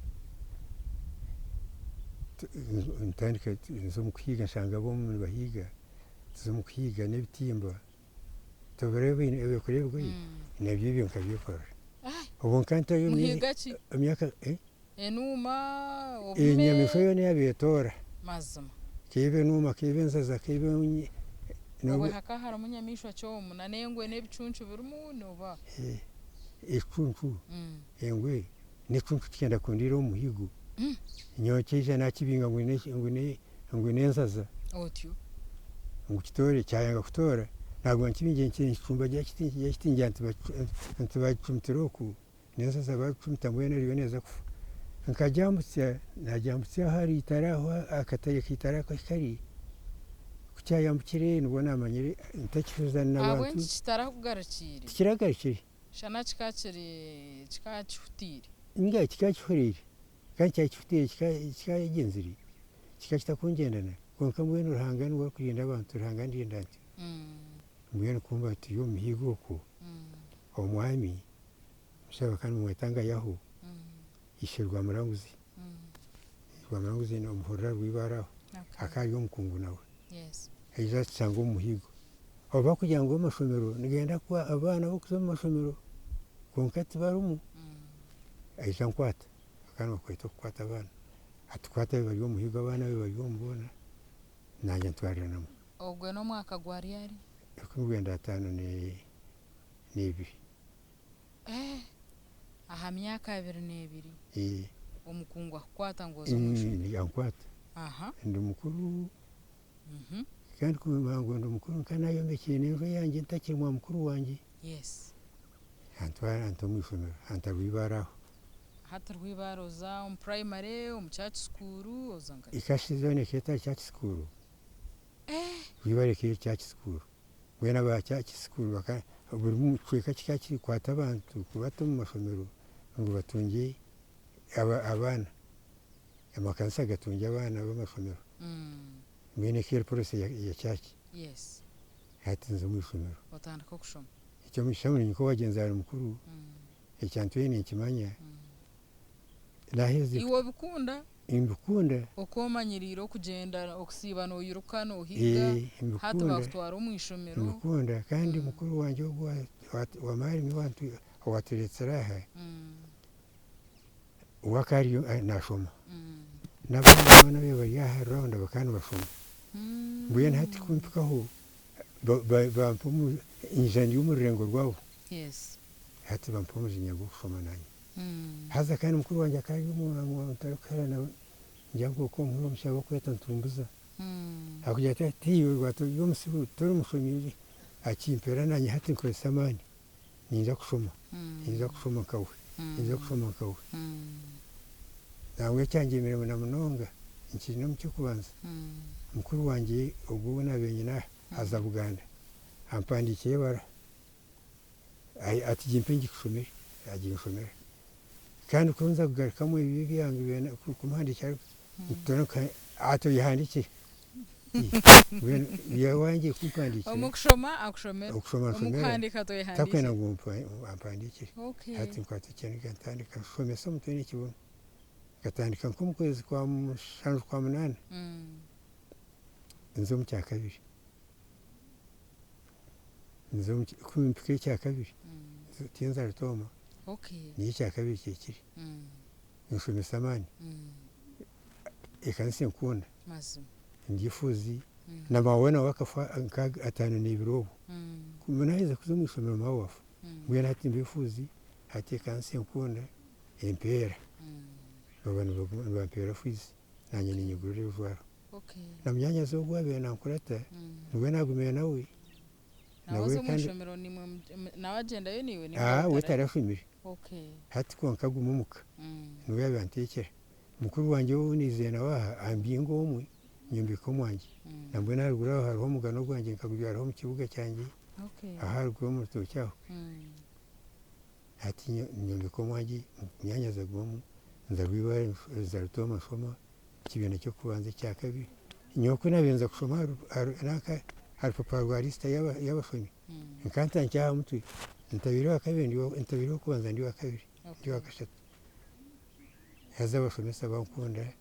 ntandika nza omu kuhiiga nshanga ab'omu nibahiiga tuza omu kuhiiga n'ebitimba tobireeba ebirikureebwa Mm. nabyo ebyo nkabyekorera. Ai, Obwo nka ntayo muhiiga ki? emyaka Enuuma, obume? enyamaishwa yoona yaaba etoora Mazima. k'ebe enuuma k'ebe enzaza k'ebe Obwe hakaba harimu nyamaishwa ki omu n'engwe n'ebicuncu birimu noba? Ekicuncu, Mm. engwe n'ekicuncu kikenda kundiira omu muhigo Mm. nyowe kyaija nakibinga ngu ngu n'enzaza Otyo. ngu kitoore kyayanga kutoora naguma nkibingire nkicumbagira kiti nkigira kiti ngira nti bagicumitire oku n'enzaza bagicumita mbwenu eriyo neeza kufa. Nkagyambutsya nagyambutsya ahari eitare aho akatare k'eitare ahu kari ku kyayambukire nibwo namanyire ntakihuzana n'abantu. Ahabw'enki kitarakugarukiire? Tikiragarukire. Shana kikaba kiri kikaba kihutiire. Ninga kikaba kihuriire kandi kyaba kihutiire kikagyenzire kikaba kitakungyendana kwonka mbwenu Ruhanga niwe arikurinda abantu Ruhanga andinda ati. Mm. Mbwenu kumba turi omu mihigo okwo Mm. omwami mushaba kandi nimumweta Ngayaho Mm. ishe Rwamuranguzi. Mm. Rwamuranguzi omuhurira Rwibaare aho Okay. akaba ari omukungu nawe. Yes. Aija atushanga omu muhigo. Oba kugira ngu amashomero nigenda kuha abaana b'okuza omu mashomero kwonka tibarimu. Mm. Aija ankwata bakaba nibakweta okukwata abaana. Atukwata be bari omu muhigo abaana be bari omu boona naanye antwariranamu. Ogwe n'omwaka gwa ryari? 1952. Eh, aha myaka 22 Ee. omukungu akukwata ngu oze omu ishomero? Ankwata. Aha. Ndi mukuru Mhm. kandi kumanya ngu ndi mukuru nkaba nayombekire n'enju eyangye ntakiri mwa mukuru wangye. Yes. Antwara anta omu ishomero anta Rwibaare aho. Hati Rwibaare oza omu primary, omu church school, oza nkahi? Ekashiza yoona ekaba etari church school. Eh! Rwibaare ekaba eri church school. Mbwenu aba church school baka buri kicweka kikaba kirikwata abantu kubata omu mashomero ngu batungye abaana. Amakanisa gatungye abaana b'amashomero. Mm. Mbwenu ekaba eri policy ya church. Yes. Hati nza omu ishomero. Otandika okushoma. Eky'omugisha ngu ninye nk'owagyenzi ari mukuru, Mm. ekyantwire ninkimanya. Mm. Naaheza Iwe obikunda? Nimbikunda. Oku omanyiriire okugyenda okusiiba noiruka nohiga, Ee, hati mbikunda. bakutwara omu ishomero. Mbikunda kandi Mm. mukuru wangye ogu wa maarimi owatureetsire aha, Mm. we akaba ariyo naashoma. Mm. N'abandi boona ababaire bari aha round bakaba nibashoma. Mm. Mbwenu hati kumpikaho bampa nyija ndi omu rurengo rwabo. Yes. Hati bampa omujinya gw'okushoma naanye. Mm. Haza kandi mukuru wangye akaba ari omuntu arikuhera nawe ngira ngu okwo omuhura omushaija barikweta Ntumbuza. Mm. Akugira ati hati iwe waaba ori omusiru tori mushomi akimpera naanye hati nkozesa amaani ninza kushoma, Mm. ninza kushoma nkawe, ninza Mm. kushoma nkawe. Mm. Nangwa ekyangyemire na munonga nkiri n'omu ky'okubanza, Mm. mukuru wangye ogwo ou naabaire nyine aha aza Buganda ampandiikira ebaruha ati gimpe ngikushomere, aginshomera. Kandi ku nza kugarukamu ebibi byange byona kumuhandiikira ati oyehandiikire. Mbwenu yawangiire kumpandiikira. Omu kushoma akushomera. Okushoma Omu anshomera. kuhandiika toyehandiikire. Takwenda ngu ampandiikire. Okay. Hati nkwata ekyanga ntandika nshomesa omutwe n'ekibunu. Nkatandika nk'omu kwezi kwa mushanju kwa munaana. Mm. Nza omu kyakabiri. Nza omu ku mpika ekyakabiri, Mm. tinza Rutooma, Okay. niyo ekyakabiri kye kiri. Mm. Nshomesa amaani. Mm. Ekanisa enkunda. Mazima. Ndi efuuzi na maawe nawe akafa nka 52 obwo. Ku naaheza kuza omu ishomero maawe afa. Mbwenu hati mba efuuzi, hati ekanisa enkunda empeera. Baba nibampeera fiizi naanye niinyegurira ebijwaro. Na munyaanyazi ogwo owaabaire nankurata niwe naagumire nawe. Nawe aza omu ishomero naimwe nawe agyendayo naiwe nainga we tarashomire. Hati kwonka aguma omuka niwe yaabaire anteekyera. Mukuru wangye ou naizire nawe aha ambinga omwe nyombeka omwangye. Nambwenu aharuguru aho hariho omugano gwangye nkagubyaraho omu kibuga kyangye aho aharuguru omu rutookye aho. Hati nyombeka omwangye munyaanyazi agumamu nza rwibaare nza rutooma nshoma ekibiina ky'okubanza ekya kabiri. Nyowe ku naabaire nza kushoma nanka aha rupapura rwa lisita y'abashomi nkaba ntandikire aha mutwe ntabiire owakabiri ntabiire ow'okubanza ndi owakabiri ndi owakashatu. Haza abashomesa bankunda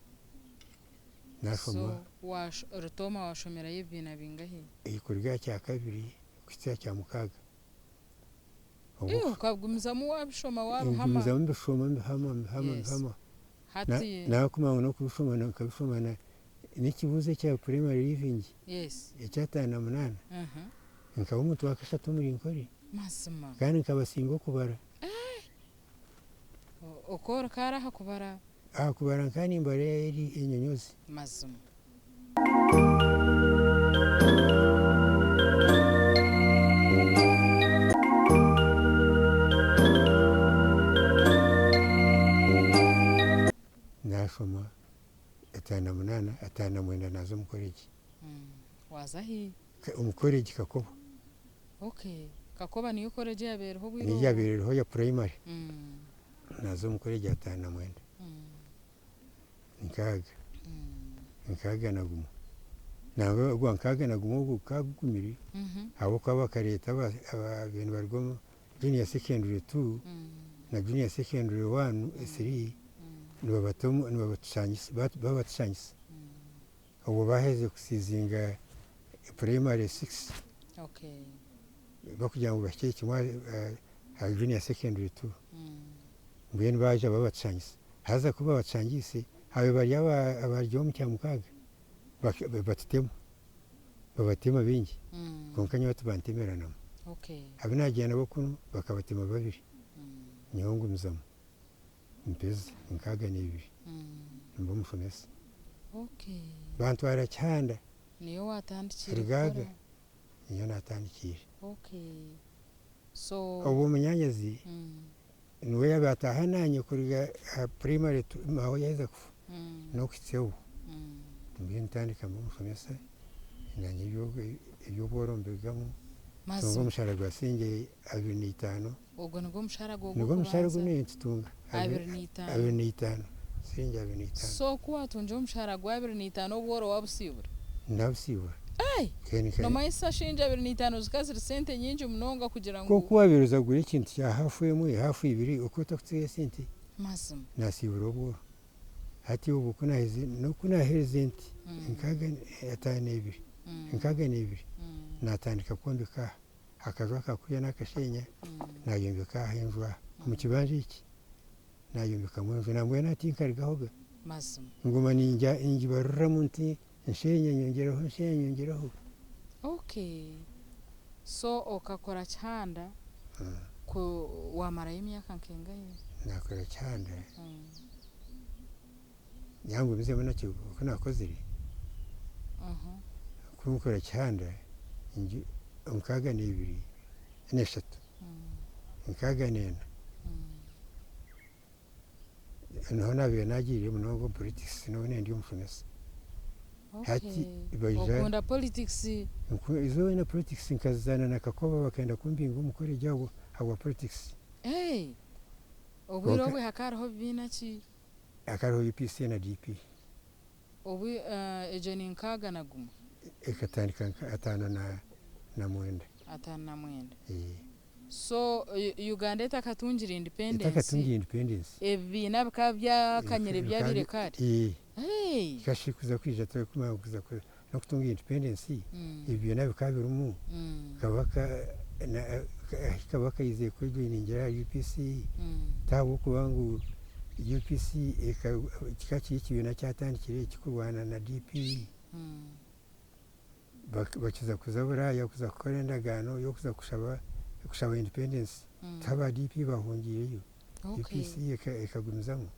nashoma. So Rutooma washomerayo ebibiina bingahi? Kuruga aha kyakabiri kuhitsya aha kyamukaaga. Iwe okagumizamu wabishoma wabihama. Ngumizamu mbishoma mbihama mbihama mbihama. Hati. Nakumanya ngu nokubishoma nkabishoma nekibuuzo ekya primary leaving ekya 58 nkaba omuntu wakashatu omuri Nkore. Mazima. Kandi nkabasinga okubara. Okooreka ari aha kubara? Aha kubara nkaba nimbara eri enyonyoozi. Mazima. Naashoma 58, 59 naaza omu koregi. Waaza hi? Omu koregi Kakoba. Okay. Kakoba niyo college eyabaire eriho obwire Niyo obwo? yabaire eriho ya primary. Naaza omu college 59. Nkaaga. Nkaaga na gumwe. Nangwa ogwa nkaaga na gumwe ogwo gukaba gugumire ahabw'okuba bakareeta ababaire nibaruga omu junior secondary two na junior secondary one, three nibabata omu nibabatushaanyisa babatushaanyisa. Obwo baaherize kusiizinga primary six barikugira ngu bahikye kimwe aha junior secondary two. Mbwenu baaija babatushaanyisa. Haza ku babatushangiise, haabaire bari abarugire omu kyamukaaga batutema, babatema baingi kwonka nyowe tibantemeranamu. Abu naagyenda nabo kunu bakabatema babiri, nyowe ngumizamu. Mpeza 62 nimba omushomesa. Bantwara Kihanda. Niyo watandikiire Rugaaga kukora? Niyo natandikiire. Obwo munyanyazi niwe yaabaire ataaha naanye kuruga aha primary maawe yaaheza kufa n'okuhitsya obu. Mbwenu ntandika mba omushomesa naanye eby'obworo mbirugamu ntunga Mazima. omushara gwa siringi 25. Ogwo nigwo mushara gwawe Nigwo mushara ogu ogw'okubanza? naanye nitutunga. 25. 25, siringi 25. So ku waatungire omushara gwa 25 obworo waabusiibura? Naabusiibura. Ai! Noomanyisa shiringi 25 zikaba ziri sente nyingi munonga kugira ngu. Nk'oku waabaire oza kugura ekintu kya haafu emwe, haafu ibiri, okaba otarikutsigayo esente. Mazima. Naasiibura obworo. Hati obwo ku naaherize, n'oku naaherize nti, 52, 62, naatandika kwombeka aha. Akaju aka kuriya naakasheenya, naayombeka aha enju aha. Omu kibanja eki naayombekamu enju. Nambwenu hati tinkarugahoga. Mazima. Nguma ningibaruriramu nti nsheenya nyongyeraho, nsheenya nyongyeraho. Okay. So okakora kihanda ku waamarayo emyaka nk'engahi? Naakora kihanda, nyowe ngumizemu nakyo oku naakozire, ku nkora kihanda 62, n'eshatu, 64, niho naabaire naagiire munonga omu politics n'obu naaba ndi omushomesa. Hati baija. Okunda politics? Zoona politics nkazizaana na Kakoba bakenda kumbinga omu college ahabwa politics. Obwire obwe hakaba hariho bibiina ki? Hakaba hariho UPC na DP. Obu egyo ni 61? Ekatandika nka 59. 59. So Uganda etakatungire independence. Etakatungire independence. Ebibiina bikaba byakanyire byabaire kare? Ee. Kikashusha kuza kwija turikumanya kuza n'okutunga independence, ebibiina bikaba birimu, Kabaka kaizire kwejoiningira ahari UPC, tihabw'okuba ngu UPC kikaba kiri ekibiina kyatandikire kikurwana na DP. Bakiza kuza Buraaya kuza kukora endagaano y'okuza kushaba kushaba independence. Tiho aba DP bahungiireyo. UPC ekagumizamu.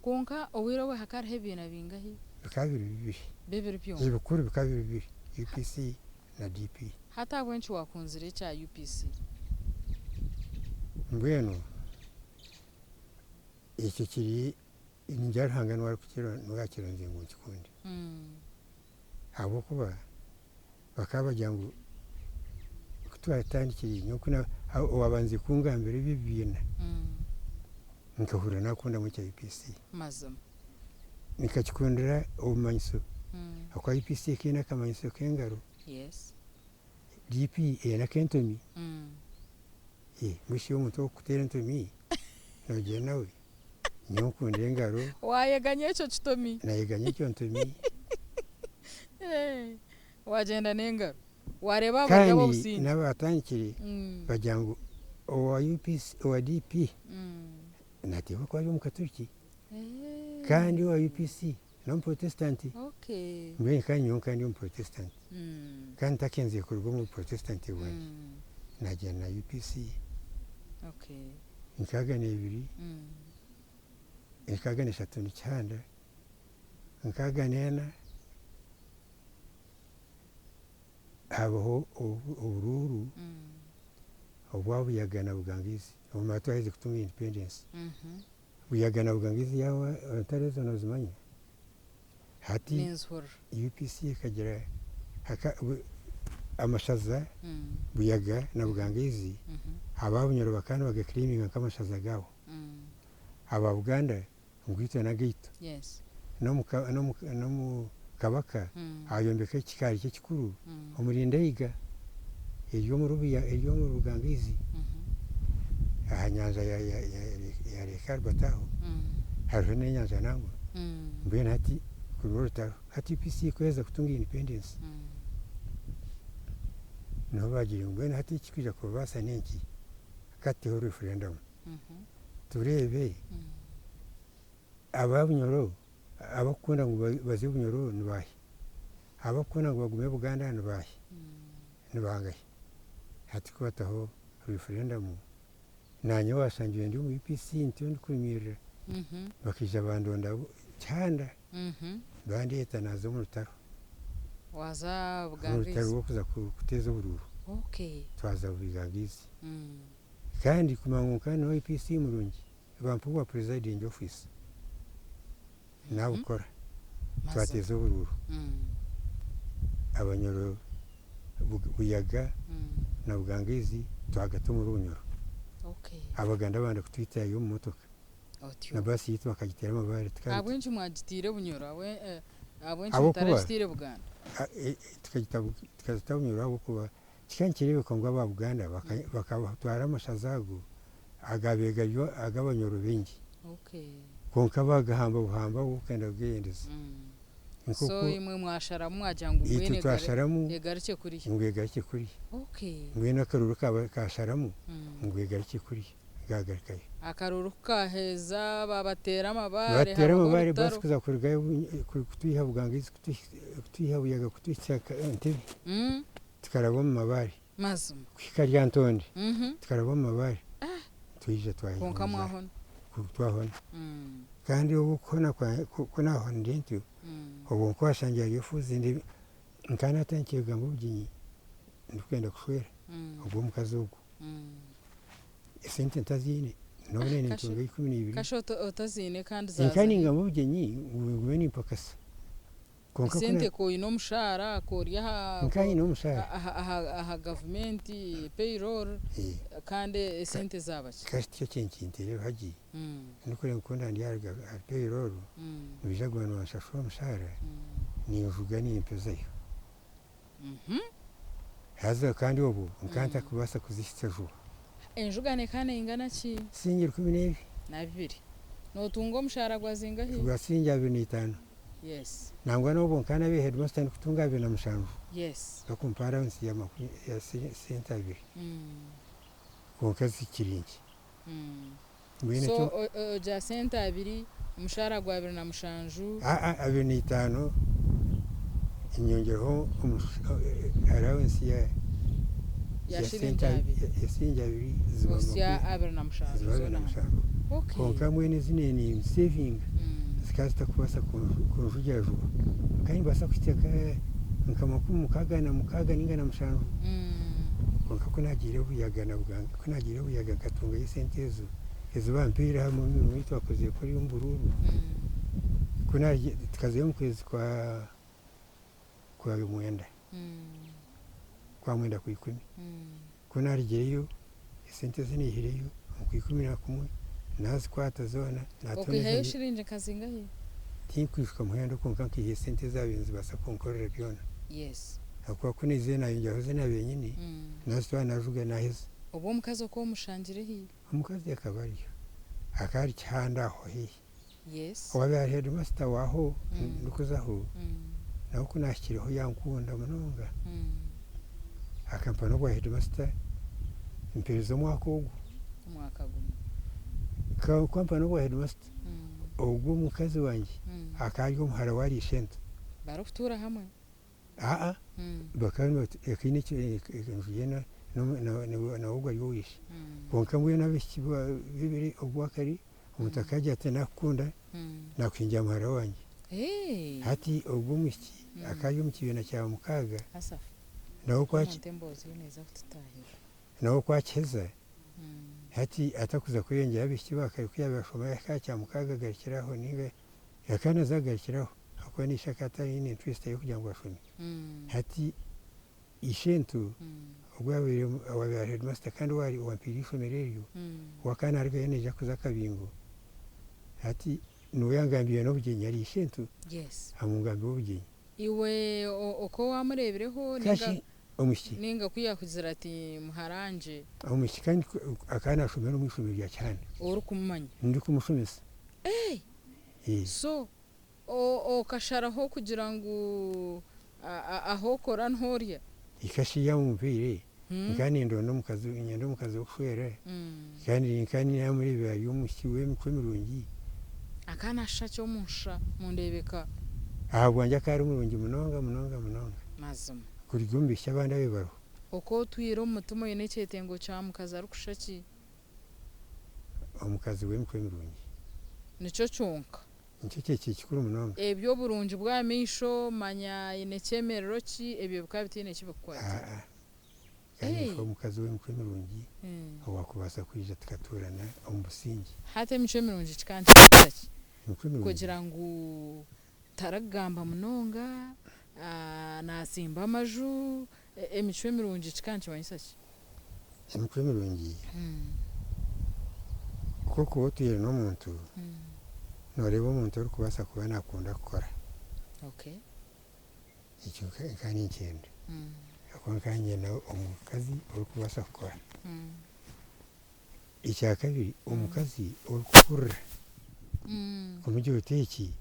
Kwonka obwire obwo hakaba hariho ebibiina bingahi? Bikaba biri bibiri. Bibiri byonka? Ebikuru bikaba biri bibiri, UPC na DP. Hati ahabw'enki waakunzire ekya UPC? Mbwenu ekyo kiri ningira Ruhanga niwe niwe yakironzire ngu nkikunde. Ahabw'okuba bakaba bagira ngu ku twatandikire nyowe ku owaabandize kungambira eby'ebibiina nkahurira naakundamu ekya UPC. Mazima. Nkakikundira obumanyiso ahakuba UPC ekaba eine akamanyiso k'engaro, DP eine ak'entomi. Mbwenu shi omuntu orikukuteera entomi noogira nawe? Nyowe nkunda engaro. Waayeganya ekyo kitomi. Naayeganya ekyo ntomi. Waagyenda n'engaro. Waareeba abo bari Kandi ab'obusingye. n'abaatandikire bagira ngu owa UPC, owa DP naateekwa kuba ari Omukaturiki kandi owa UPC n'Omuporotesitanti. Mbwenu kandi nyowe nkaba ndi Omuporotesitanti kandi ntakenzire kuruga omu Buporotesitanti bwangye. Naagyenda na UPC 62, 63 ndi Kihanda, 64 habaho oburuuru obwa Buyaga na Bugangaizi obumara twaherize kutunga independence. Buyaga na Bugangaizi yaaba entaro ezo noozimanya? Hati UPC ekagira amashaza Buyaga na Bugangaizi aba Bunyoro bakaba nibagaclaiminga nk'amashaza gaabo. Aba Buganda ngu itwe n'agaitu. N'omu Kabaka ayombeka ekikaari kye ekikuru omuri Ndeiga eri omuri Bugangaizi aha nyanja ya Lake Albert aho hariho n'enyanja nangwa. Mbwenu hati ruriba orutaro. Hati UPC ku yaaheza kutunga independence niho baagiire ngu mbwenu hati ekirikwija kubabaasa n'enki? Ka tuteho referendamu tureebe aba Bunyoro abarikukunda ngu baze Bunyoro ni baahi? Abarikukunda ngu bagume Buganda ni baahi? Ni bangahi? Hati ku bataho referendamu naanye waashangire ndi omu UPC ntyo ndikurimirira bakaija bandonda kihanda bandeeta naaza omu rutaro. Waaza Omu Bugangaizi? rutaro rw'okuza kuteeza oburuuru. Twaza Bugangaizi. Kandi kumanya ngu nkaba ndi owa UPC murungi, bampa obwa presiding officer nabukora. Twateeza oburuuru. Abanyoro Buyaga na Bugangaizi twagata omuri Bunyoro. Abaganda banda kutwitirayo omu motoka. Na baasi yaitu bakagiteera amabaare. Ahabw'enki mwagiteire Bunyoro? Ahabw'enki mutaragiteire Buganda? Tukagita Bunyoro ahabw'okuba kikaba nikireebeka ngu aba Buganda bakatwara amashaza ago agaabaire gari ag'Abanyoro baingi. Kwonka baagahamba buhamba ahabw'okwenda kugeyendeza. So imwe mwasharamu mwagira ngu Itwe mbwenu twasharamu egarukye kuriya. ngu egarukye kuriya. Mbwenu akaruuru kasharamu ngu egarukye kuriya, gaagarukayo. Akaruuru ku kaaheza baabateera amabaare Baatuteera habaho amabaare orutaro. baasi kuza kurugayo kutwiha Bugangaizi kutwiha Buyaga kutuhitsya Entebbe tukaraba omu mabaare. Mazima. Kuhika Lyantonde tukaraba omu mabaare twija Kwonka twahemuza mwahona. twahona. Kandi obu kuhona ku naahonire ntyo, obwo nkwashangire hariyo fuuzi nkaba naatandikire kugamba obugyenyi ndikwenda kushwera ogwo omukazi ogwo. Esente ntaziine nobu naaba nintunga 12. Kasha otaziine kandi Nkaba zaaza hi? ningamba obugyenyi ngu ngume nimpakasa. Kwonka ku Esente k'oine omushaara k'ori aha Nkaba nyine omushaara. aha gavumenti payroll kandi esente zaaba ki? Kasha tikyo kinkinteire ruhagi ndikureeba ngu ku ndaba ndi ahari payroll nibaija kuguma nibanshashura omushaara ninjuga nimpezayo. Haza kandi obwo nkaba ntarikubaasa kuzihitsya juba. Enjugano ekaba neingana ki? Siringi 12. Na bibiri. Nootunga omushaara gwa zingahi? Gwa siringi 25. Yes. Nangwa n'obwo nkaba nabaire headmaster ndikutunga 27. Yes. Bakumpa allowance ya makumi ya sente abiri. Kwonka zikiri nkye. Mbwenu So ekyo ogira sente abiri, omushaara gwa 27. Aa 25 nyongyeraho allowance ya Ya shiringi abiri. Ya shiringi abiri ziba Ohitsya 27 ziba abiri zoona na hamwe. mushanju. Kwonka mbwenu ezi ninsevinga zikaba zitakubaasa kunjugira juba. Nkaba nimbaasa kuhitsya nka 66 ninga na 7. Kwonka ku naagiire obuyaga na Buganga, ku naagiire obuyaga nkatungayo esente ezo ezi bampeire aha mirimo ei twakozire kuriya omu buruuru, ku naagiire tukazayo omu kwezi kwa kwa mwenda, kwa mwenda kwa ikumi. Ku naarugireyo esente ezi naihireyo omu kwa 11 naazikwata zoona naatunda Okaihayo ezindi. shiringi nka zingahi? Tinkwijuka muhendo kwonka nkaiha esente ezaabaire nizibaasa kunkorera byona. Yes. Ahakuba ku naizire naayongyeraho ezi naabaire nyine, naazitwara naajuga naaheza. Obwo omukazi okaba omushangire hi? Omukazi akaba ariyo. Akaba ari Kihanda aho haihi. Yes. Owaabaire ari heedimasita waaho ndikuzaho, nawe ku naahikireho yankunda munonga. Akampa n'obwa heedimasita mpereza omwaka ogwo. Omwaka gumwe. Ku ampa n'obwa heedimasita, ogwo omukazi wangye akaba ari omuhara wa Ishento. Barikutuura hamwe? Aa, bakaba nibatuura, haine enju ye nawe ogwo ari oweishe. Kwonka mbwenu abaishiki bibiri ogwakare, omuntu akagira ati nakukunda, nakuhingira muhara wangye. Hati ogwo omwishiki akaba ari omu kibiina kya mukaaga, nawe ku akiheza, hati atakuza kweyongyerayo abaishiki ba kare ku yaabaire ashoma yahika aha kya mukaaga agarukira aho ninga akaba naaza kugarukira aho ahakuba n'eishe akaba ataine interest y'okugira ngu ashome. Hati ishento ogwo owaabaire ari headmaster kandi owampiire eishomero eryo, we akaba naarugayo naija kuza Kabingo, hati niwe yangambiire n'obugyenyi ari ishento amungambira obugyenyi. Iwe oku waamureebireho Kashi omwishiki. Ninga ku yaakugira ati muharangye. Omwishiki kandi akaba naashomera omu ishomero rya Kihanda. Orikumumanya? Ndikumushomesa. So okasharaho kugira ngu ahu okora niho orya? Kashi yaamumpeire nkaba nindonda omukazi, niinyenda omukazi w'okushwera kandi nkaba naamureebire ari omwishiki w'emicwe mirungi. Akaba naashusha ki omu nshusha, omu ndeebeka? Ahabwangye akaba ari murungi munonga munonga munonga. Mazima. Kuruga omu baishiki abandi ababaire bariho. Oku otwire omu mutima oine ekyetengo kya mukazi arikushusha ki? Omukazi w'emicwe mirungi. Nikyo kyonka? Nikyo kyekiri kikuru munonga. Eby'oburungi bw'aha maisho, manya aine kyemerero ki, ebyo bikaba bitaine ki bikukwataho? Aa. Kandi omukazi w'emicwe mirungi owaakubaasa kwija tukatuurana omu busingye. Hati emicwe mirungi kikaba nikimanyisa ki? Emicwe mirungi. Kugira ngu tarikugamba munonga, naatsimba amaju, emicwe mirungi kikaba nikimanyisa ki? Emicwe mirungi, ku orikuba otwire n'omuntu, nooreeba omuntu orikubaasa kuba naakunda kukora. Ekyo nkaba ninkyenda. Ahakuba nkaba niinyenda omukazi orikubaasa kukora. Ekyakabiri, omukazi orikuhurira kumugira oti eki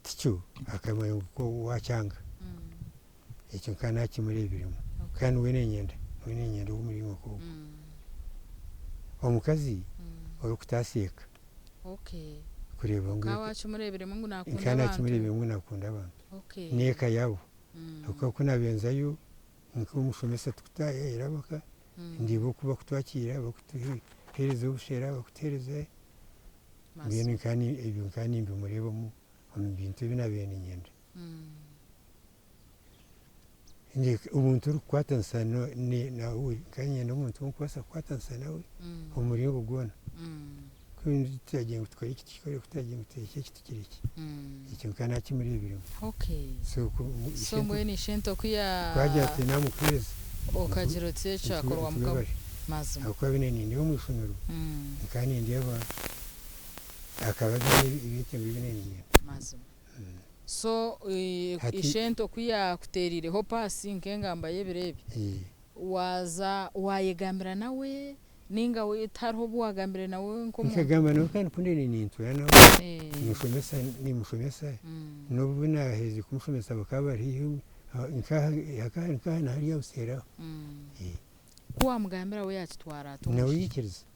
tikyo akamanya ngu waakyanga. Ekyo nkaba naakimureebiremu kandi niwe niinyenda, niwe niinyenda ow'omuringo nk'ogwo. Omukazi orikutaasa eka kureeba ngu nkaba naakimureebiremu ngu naakunda abantu n'eka yaabo. Ahabw'okuba ku naabaire nzayo nk'omushomesa tukutaayaayira abaka, ndeeba oku bakutwakiira, bakutuheereza obushera, bakutuheereza mbwenu ebyo nkaba nimbimureebamu omu bintu ebi naabaire niinyenda. Omuntu orikukwatanisa nawe, nkaba niinyenda omuntu ou ndikubaasa kukwatanisa nawe omu muringo gwona. Ku turagira ngu tukore eki tukikore, ku turagira ngu turekye eki tukirekye. Ekyo nkaba naakimureebiremu. So mbwenu ishento ku ya. Ku agira ati naamukuheereza. Okagira oti ekyo kyakorwa Mukama. Mazima. Ahabw'okuba abu naabaire nindeeba omu ishomero, nkaba nindeeba akaba aine ebyetengo ebi naabaire niinyenda. Mazima. So ishento ku yaakuteereireho paasi nk'engamba y'ebiro ebi, waaza waayegambira nawe nainga tihariho obu waagambire nawe nk'omuntu? Nkagamba nawe kandi ku ndaire nintuura nawe, nimushomesa nimushomesa, n'obu naaherize kumushomesa bakaba bari haihi, hakaba hari nka hariya buseeri aho. Ku waamugambira we yaakitwara ata? Nawe yaikiriza.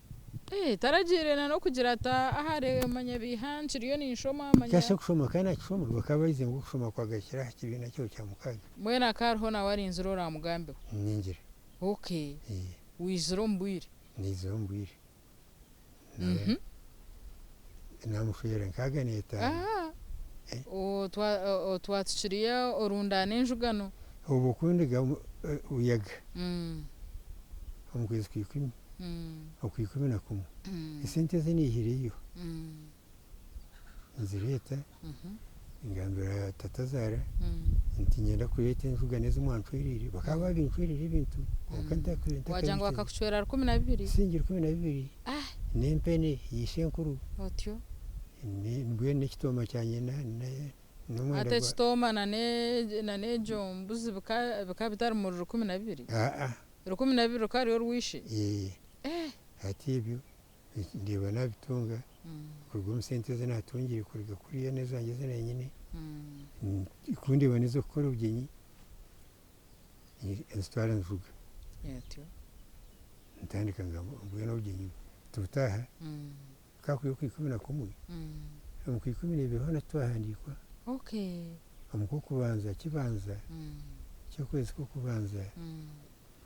Eh, taragiire na n'okugira ati ahare manya biiha nkiriyo ninshoma manya. Kasha kushoma kandi nakishoma bakaba baize ngu okushoma kwagarukira aha kibiina kyo kya mukaaga. Mbwenu akaba hariho nawe arinzire oramugambeho? Ningira. Okay. Waizire omu bwire? Naizire omu bwire. Nawe namushwera nkaaga n'etaano. Ah, otwatukiriye orundaana enjugano. Obwo kundiga Buyaga omu kwezi kwa ikumi, okwa 11, esente ezi naihireyo nzireeta ngambira tatazaara nti niinyenda kureeta enjugano ezi mwancwereire. Bakaba baabincwereire ebintu kwonka Wagira ngu bakakucwera 12? Siringi 12 n'empene ya ishenkuru. Otyo. Mbwenu n'ekitooma kya nyina n'omwenda Hati gwa. ekitooma na n'egyo mbuzi bikaba bitari muri 12? Aa. 12 rukaba ruri orw'ishe? Ee. Hati ebyo ndeeba naabitunga kuruga omu sente ezi naatungire kuruga kuriya n'ezangye ezi nanyine, ku ndeeba n'ez'okukora obugyenyi nzitwara nzivuga. Otyo. Ntandika mbwenu obugyenyi tubutaaha. Kakwiha okwa 11, omu kwa 12 hoona titwahandiikwa. Omu kw'okubanza kibanza ky'okwezi kw'okubanza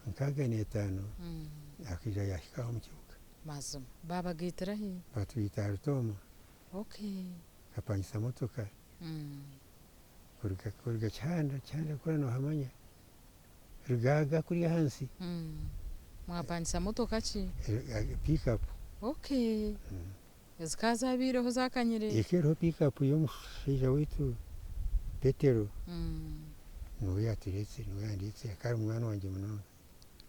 65 akaija yaahika aha omu kibuga. Mazima. Baabagaitira hi? Baatwita aha Rutooma. Nkapangisa motoka kuruga kuruga Kihanda, Kihanda kuri noohamanya, Rugaaga kuriya ahansi. Mwapangisa motoka ki? Pick up. Ezikaba zabaireho zakanyire? Eka eriho pick up y'omushaija waitu Petero. Niwe yatureetsire, niwe yandeetsire akaba ari munywani wangye munonga.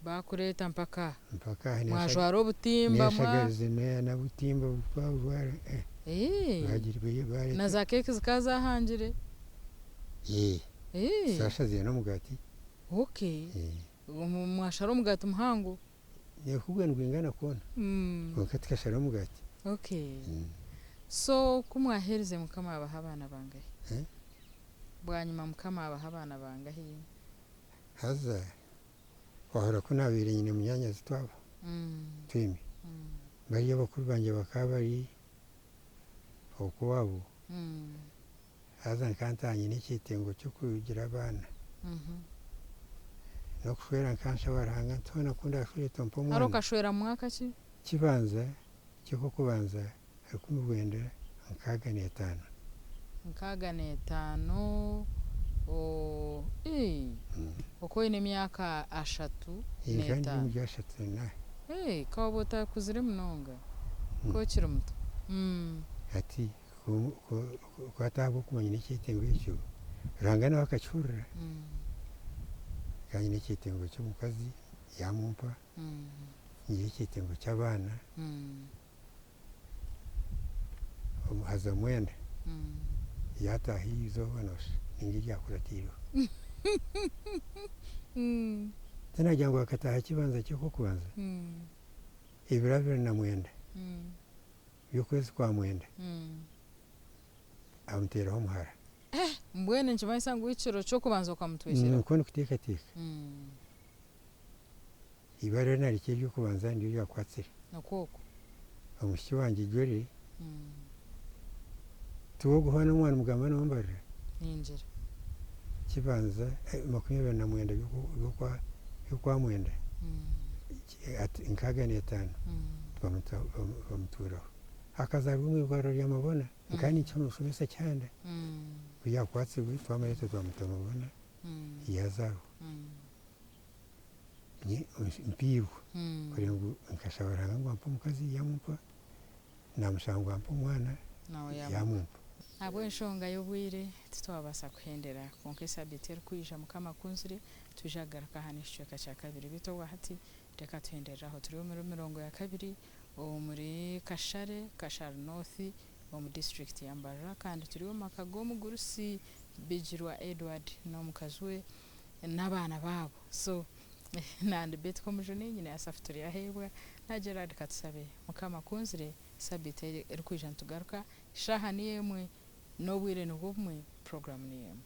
Baakureeta mpaka aha? Mpaka aha. Mwajwara obutimba mwa. N'eshagarizi n'obutimba twabujwara. Na za keeki zikaba zahangire? Ee. Zashazire n'omugaati. Mwashara omugaati muhango? Nikubwo nigwingana kwona kwonka tukashara omugaati. So ku mwaherize Mukama abaha abaana bangahi? Bwanyima Mukama abaha abaana bangahi? Haza wahurira ku naabaire nyine munyaanyazi twaba twembi, bariya bakuru bangye bakaba bari okwaabo, haza nkaba ntaba nyine ekyetengo ky'okugira abaana. N'okushwera nkaba nshaba Ruhanga nti hoona ku ndashwere ompe Hare omwana. okashwera mu mwaka ki? Kibanza ky'okw'okubanza 1965. 65 okwo oine emyaka ashatu Nkaba ndi n'etaano. omuri ashatu na. Ka waaba otakuzire munonga, ka okiri muto. Hati ku hati ahabw'okuba nyine ekyetengo ekyo, Ruhanga nawe akakihurira. Nkaba nyine ekyetengo ky'omukazi yaamumpa, ngira ekyetengo ky'abaana, haza mwenda yaataaha eizooba nooshusha ninga eryakuratiireho. Tinagira ngu akataaha kibanza ky'okw'okubanza, ebiro 29 by'okwezi kwa mwenda amuteeraho omuhara. Mbwenu nikimanyisa ngu ekiro ky'okubanza okamutwekyera? Nikwo ndikuteekateeka. Eibara narikye ery'okubanza niryo ryakwatsire. Nikwo okwo. Omwishiki wangye Jolly, tiwe ogu hoona ou mwarimugamba niwe mbarira? Ningira. Kibanza 29 by'okwa mwenda 65 bamutuuraho. Akazaarwa omu irwariro rya Mabona nkaba ninshomesa Kihanda. Ku yaakwatsirwe twamureeta twamuta Mabona yaazaarwa. Mpiirwa kureba ngu nkashaba Ruhanga ngu ampe omukazi yaamumpa, naamushaba ngu ampe omwana yaamumpa. Ahabw'enshonga y'obwire titwabaasa kuhendera kwonka esabiiti erikwija Mukama akunzire twija kugaruka aha n'ekicweka kya kabiri beitu obwahati reka tuhenderere aho turi omuri mirongo ya kabiri omuri Kashare, Kashari North omu disiturikiti ya Mbarara kandi turi omu maka g'omugurusi Bigirwa Edward n'omukazi we n'abaana baabo. So nandi Betty Komujuni nyine Asafu Turyaheebwa na Gerald Katusabe. Mukama akunzire sabiiti erikwija nitugaruka eshaaha niyo emwe n'obwire nibwo bumwe puroguraamu niyo emwe.